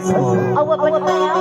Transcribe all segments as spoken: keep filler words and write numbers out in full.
अउ अपन मया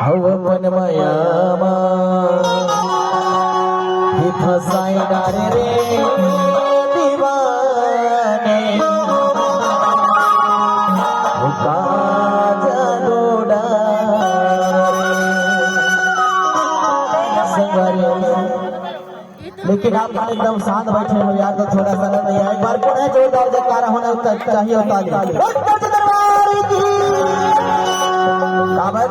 हऊ अपन मया मा ही फंसाई डारे रे दीवाने। ओ का जादू डारे। संगवारी, लेकिन आप मन एकदम शांत बैठे हो यार, तो थोड़ा सा नहीं है। एक बार पुनः जोरदार जयकारा होना चा-, चाहिए और ताली। और ताली दरबार की। काबर?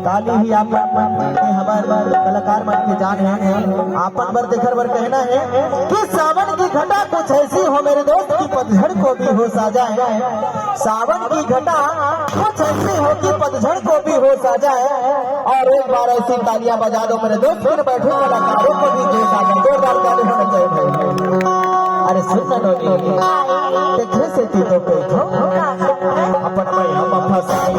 ताली ही आप मन के, हमर कलाकार मन के जान है। आपन बर, देखर बर कहना है कि सावन की घटा कुछ ऐसी हो मेरे दोस्त, कि पतझड़ को भी होश आ जाए। सावन की घटा कुछ ऐसी हो कि पतझड़ को भी होश आ जाए। और एक बार ऐसी तालियां बजा दो मेरे दोस्त, फिर बैठे कलाकारों को भी जोश आ जाए। जोरदार ताली होना चाहिए भाई। अरे सुन ना नोनी, देखे से ती तो कही थो, अपन भाई हम फंसाई।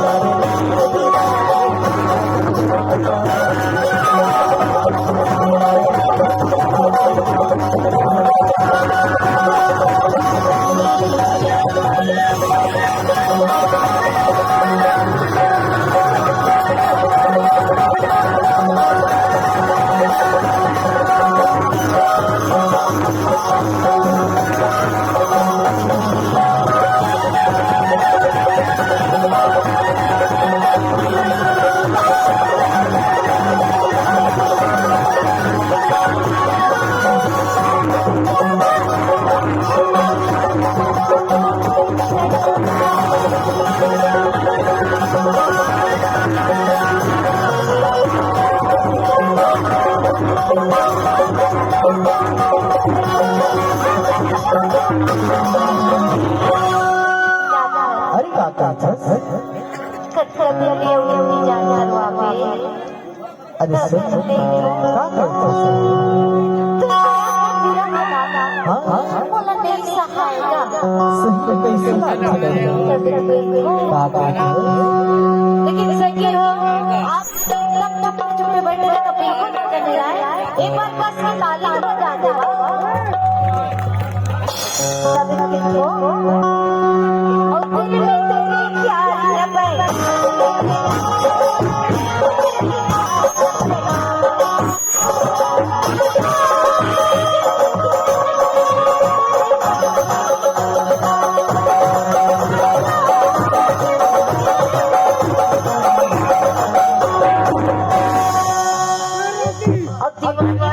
अरे का कहत हस? कतका दिन ले उठी जान करवावे। अरे सुन, का कहत हस? हाँ? हाँ? मोला नहीं सहाय का। सही में कैसे लागथे? का कहत हस? लेकिन सखी हो, आप एकदम चुप चुप में बैठे रहे तो बिल्कुल मजा नहीं आए। एक बार बस में ताली तो बजा दे। तब इनके छो, और दिल में तेरे प्यार न पाए। अब दीवाना